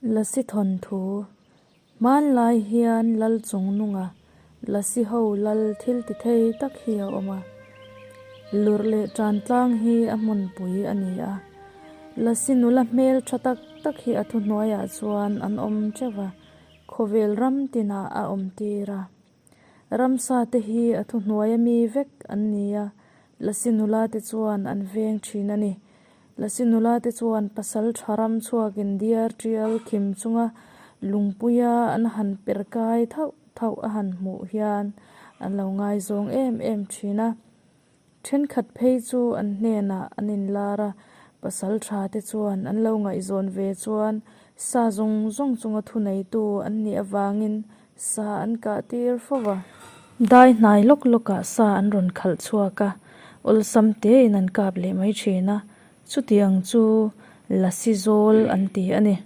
Lasi thawnthu, Hmanlai hian Lal chungnunga Lasi ho lal thil ti thei tak hi a awm a. Lurh leh tan tlang hi a hmunpui a ni a. Lasi nula hmel tha tak tak hi a thuhnuaiah chuan an awm teuh a, khawvel ram tinah a awm tir a. Ramsa te hi a thuhnuaia mi vek an ni a, Lasi nula te chuan an veng thin a ni. Lasi nula te chuan pasal tha ram chhuakin diar tial khim chunga lungpuia an han per kai thauh thauh a han hmuh hian an lo ngaizawng em em thin a. Thenkhat phei chu an hnenah an inlar a, pasal tha te chuan an lo ngaihzawn ve chuan sa zawng zawng chunga thuneitu an nih avangin sa an kah tir fo va. Dai hnai lawk lawkah sa an rawn khalh chhuak a, awlsam tein an kap leh mai thin a, chutiang chu Lasi zawl an ti a ni.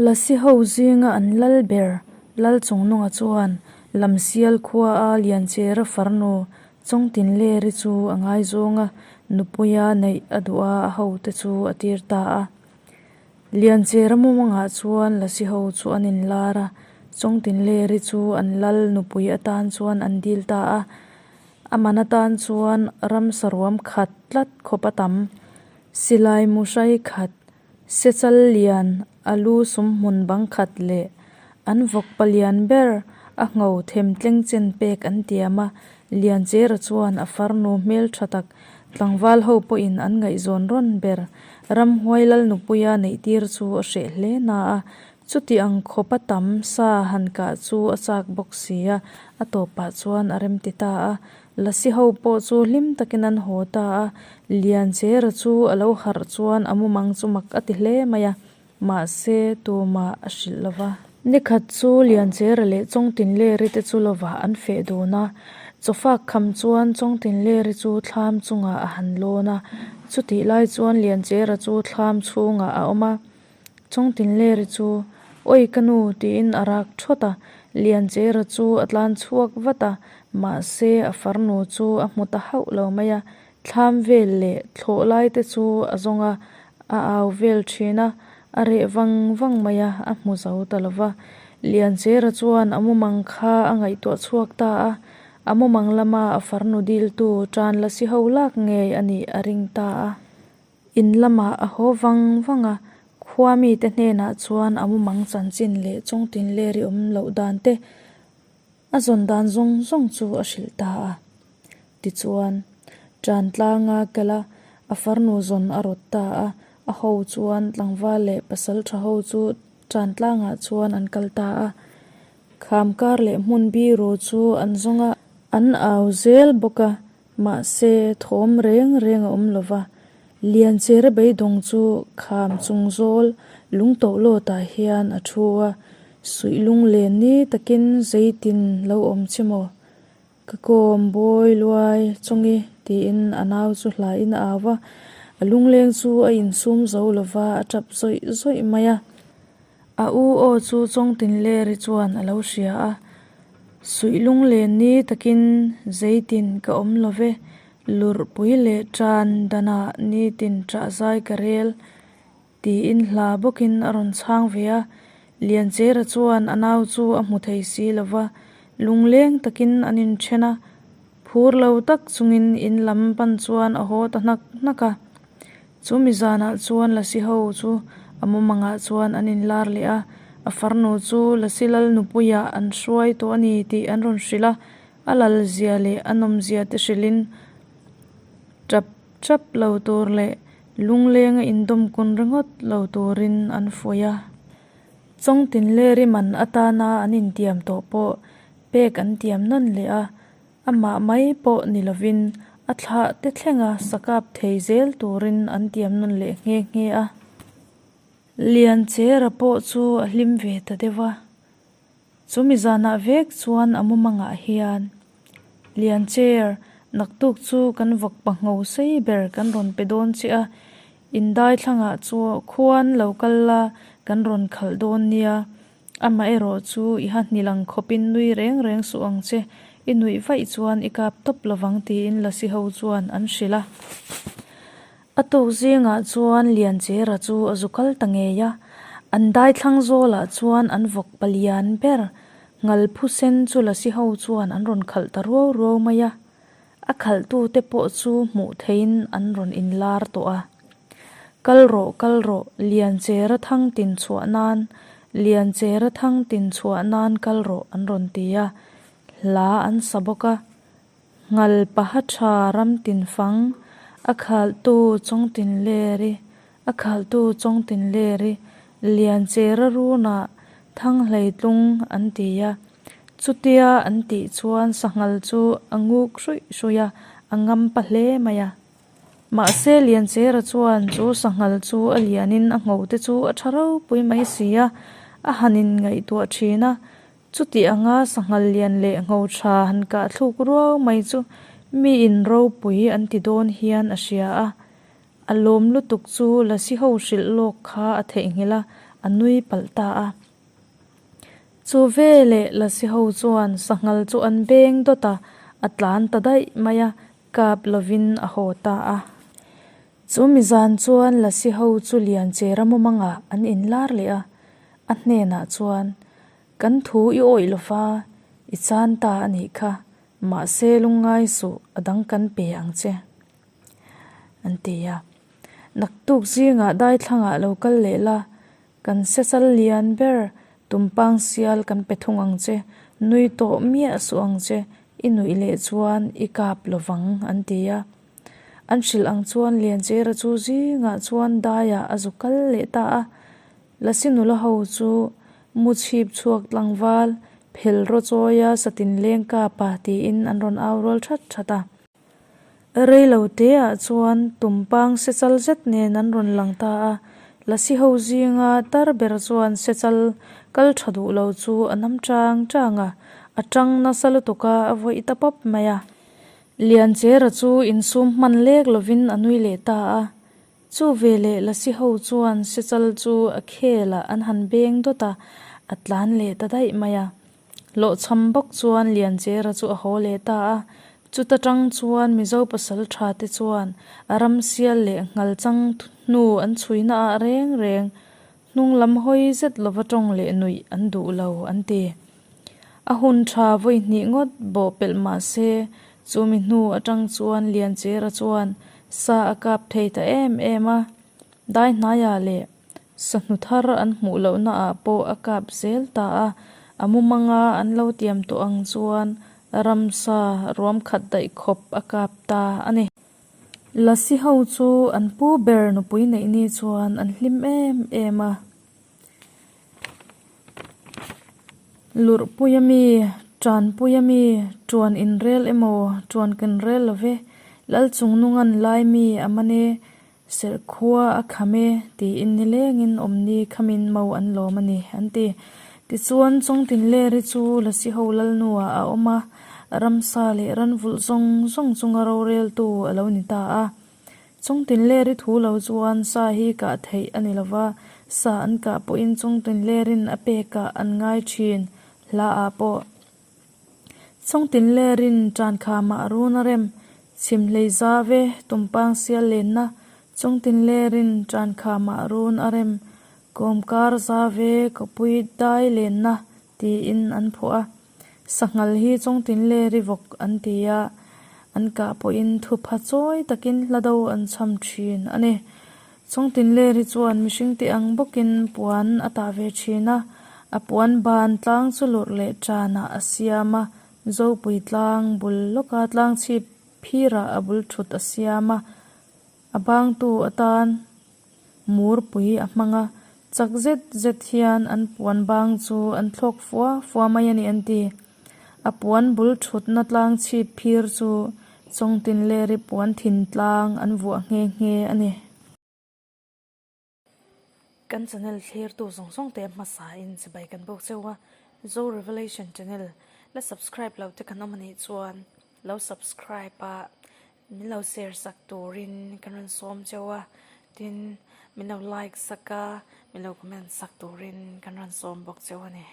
Lasi ho zinga an lal ber Lal Chungnunga chuan Lamsial khua a Lianchera farnu Chawngtinleri chu a ngaizawng a, nupuia neih a duh a, a hote chu a tir ta a. Lianchera mumangah chuan Lasi ho chu an inlar a, Chawngtinleri chu an lal nupui atan chuan an dil ta a. A man atan chuan ramsa ruam khat tlat khawp a tam. Silai mu hrai khat, sechal lian, a lu sum hmun bang khat leh an vawk palian ber a ngho them tleng chen pek an tiam a. Lianchera chuan a farnu hmel tha tak tlangval ho pawhin an ngaihzawn rawn ber. Ramhuai lal nupuia neihtir chu a hreh hle na a, chuti ang khawpa tam sa han kah chu a chak bawk si a, a tawpah chuan a remti ta a. Lasi ho pawh chu hlim takin an haw ta a, Lianchera chu a lo harh chuan a mumang chu mak a ti hle mai a. Mahse, tumah a hrilh lo va. Nikhat chu Lianchera leh Chawngtinleri te chu lovah an feh dun a. Chawfak kham chuan Chawngtinleri chu thlam chungah a han lawn a. Chutih lai chuan Lianchera chu thlam chhungah a awm a. Chawngtinleri chu, Awi ka nu! tiin a rak thawt a. Lianchera chu a tlan chhuak vat a, mahse a farnu chu a hmu ta hauh lo mai a. Thlam vel leh thlawh lai te chu a zawng a, a au vel thin a, a reh vang vang mai a, a hmu zo ta lo va. Lianchera chuan a mumang kha a ngaihtuah chhuak ta a, a mumang lama a farnu diltu tan la si ho lak ngei a nih a ring ta a. In lamah a haw vang vang a, khua mite hnenah chuan a mumang chanchin leh chawngtinleri awm loh dan te A zawn dan zawng zawng chu a hrilh ta a. Tichuan, tan tlanga kal a, a farnu zawn a rawt ta a. A ho chuan tlangval leh pasal tha ho chu tan tlangah chuan an kal ta a. Kham kar leh hmun biru chu an zawng a, an au zel bawk a, mahse thawm reng reng a awm lo va. Lianchera beidawng chu kham chung zawl lungtohlawtah hian a thu a. Suih lunglen ni takin zeitin lo awm che maw? Ka kawm bawi luai chawngi tiin a nau chu hlain a au a, a lungleng chu a insum zo lova a tap zawih zawih mai a. A u aw chu Chawngtinleri chuan a lo hria a, Suih lunglen ni takin zeitin ka awm lo ve, lurhpui leh tan danah nitin ṭah zai ka rel. Tiin hla bawkin a rawn chhang ve a, Lianchera chuan a nau chu a hmu thei si lo va, lungleng takin an inthen a, phur lo tak chungin in lam pan chuan a haw ta hnak hnak a. Chu mi zanah chuan Lasi ho chu a mumangah chuan an inlar leh a, a farnu chu Lasi lal nupuiah an hruai tawh a ni tih an rawn hrilh a, a lal zia leh a nawmzia te hrilhin tap Chap lo tur leh lunglenga indawm kun ringawt lo turin an fuih a. Chawngtinleri man atana an intiam tawh pawh pek an tiam nawn leh a, amah mai pawh ni lovin a thlah te thlenga sakap thei zel turin an tiam nawn leh nghe nghe a. Lianchera pawh chu a hlim ve ta deuh a. Chumi zanah vek chuan a mumangah hian Liancher, naktuk chu kan vawk pangho sei ber kan rawn pe dawn che a, indai thlangah chu khuan lo kal la kan rawn khalh dawn nia, amaherawh chu i ha hnilang khawpin nui reng reng suh ang che, i nuih vaih chuan i kap tawp lovang tiin Lasi ho chuan an hrilh a. A tuk zingah chuan Lianchera chu a zu kal ta ngei a, An daithlang zawlah chuan an vawk palian ber Ngalphusen chu Lasi ho chuan an rawn khalh ta ruau ruau mai a. A khalhtute pawh chu hmuh theihin an rawn inlar tawh a. Kal rawh, kal rawh, Lianchera thang tin chhuah nan, Lianchera thang tin chhuah nan kal rawh an rawn ti a, hla an sa bawk a. Ngal paha tha ram tin fang, a khalhtu chawng tin leri, a khalhtu chawng tin leri, Lianchera runah Thang-hleitlung an ti a. Chutia an tih chuan sanghal chu a nguk hruih hruih a, a ngam pa hle mai a. Mahse Lianchera chuan chu sanghal chu a lianin a ngho te chu a tha ropui mai si a, a han in ngaihtuah thin a. Chuti anga sanghal lian leh ngho tha han kah thluk ruau mai chu mi in ropui an ti dawn hian a hria a. A lawm lutuk chu Lasi ho hrilh lawk kha a theihnghilh a, a nui palh ta a. Chu veleh Lasi ho chuan sanghal chu an beng dawt a, a tlan ta daih mai a, kap lovin a haw ta a. Chu mi zan chuan Lasi ho chu Lianchera mumangah an inlar leh a, a hnenah chuan, Kan thu i awih lova, i chan ta a nih kha, mahse lungngai suh a dang kan pe ang che, an ti a. Naktuk zingah daithlangah lo kal leh la, Kan sesal lian ber, tumpang sial kan pe thung ang che, nui tawh miah suh ang che, i nuih leh chuan i kap lo vang, an ti a. An hrilh ang chuan Lianchera chu zingah chuan daiah a zu kal leh ta a. Lasi nula ho chu mu chhip chhuak tlangval, phel raw chawia satin leng kap a tiin an rawn au rual that that a. Rei lo teah chuan tumpang sechal zet nen an rawn lang ta a, Lasi ho zinga tar ber chuan sechal kal tha duh lo chu a nam chang chang a, a tang nasa lutuk a, a vawih ta pawp mai a. Lianchera chu insum hman lek lovin a nui leh ta a, Chu veleh Lasi ho chuan sechal chu a khelah an han beng dawt a, a tlan leh ta daih mai a. Hlawhchham bawk chuan Lianchera chu a haw leh ta a, chuta tang chuan Mizo pasal tha te chuan a ramsial leh nghalchang hnu an chhuina ah reng reng hnung lam hawi zet lova tawng leh nuih an duh lo an ti. A hun tha vawi hnih ngawt bawh pelh mah se chumi hnu atang chuan Lianchera chuan sa a kap thei ta em em a, dai hnaiah leh Sahnu thar an hmuh lohna ah pawh a kap zel ta a, a mumanga an lo tiam tawh ang chuan ramsa ruam khat daih khawp a kap ta a ni. Lasi ho chu an pu ber nupui neih ni chuan an hlim em em a. Lurhpui ami, tanpui ami, tuan inrel emaw tuan kan rel lo ve, Lalchungnungan lai mi a man e, Serhkhua a kham e, tiin nilengin awmni khamin mo an lawm a ni, an ti. Tichuan, Chawngtinleri chu Lasiho Lalnuah a awm a, ramsa leh ranvulh zawng zawng chunga roreltu a lo ni ta a. Chawngtinleri thu lo chuan sa hi kah theih a ni lova, sa an kah pawhin Chawngtinlerin a pekah an ngai thin, hla ah pawh. Chawngtinlerin Ṭankhama run a rem, Chhimhlei zave tumpang sial lenna, Chawngtinlerin Ṭankhama run a rem, Kawmkar zave kawpui dai lenna tiin an phuah a. Sanghal hi Chawngtinleri vawk an ti a, an kah pawhin thupha chawi takin hla do an chham thin a ni. Chawngtinleri chuan mihringte ang bawkin puan a tah ve thin a, a puan ban tlang chu lurh leh tanah a siam a, Zopui tlang bul lawka tlang chhip phirah a bul thut a siam a, a bangtu atan murpui a hmang a, chak zet zet hian an puan bang chu an thlawk fua fua mai a ni an ti. A puan bul thutna tlang chhip phir chu Chawngtinleri puan thin tlang an vuah nghe nghe a ni. Kan channel thlirtu zawng zawng te hmasa in chibai kan bawk cheu a, Zo Revelation channel la subscribe lo te kan awm a nih chuan lo subscribe a min lo share sak turin kan rawn sawm cheu a, tin min lo like sak a min lo comment sak turin kan rawn sawm bawk cheu a ni.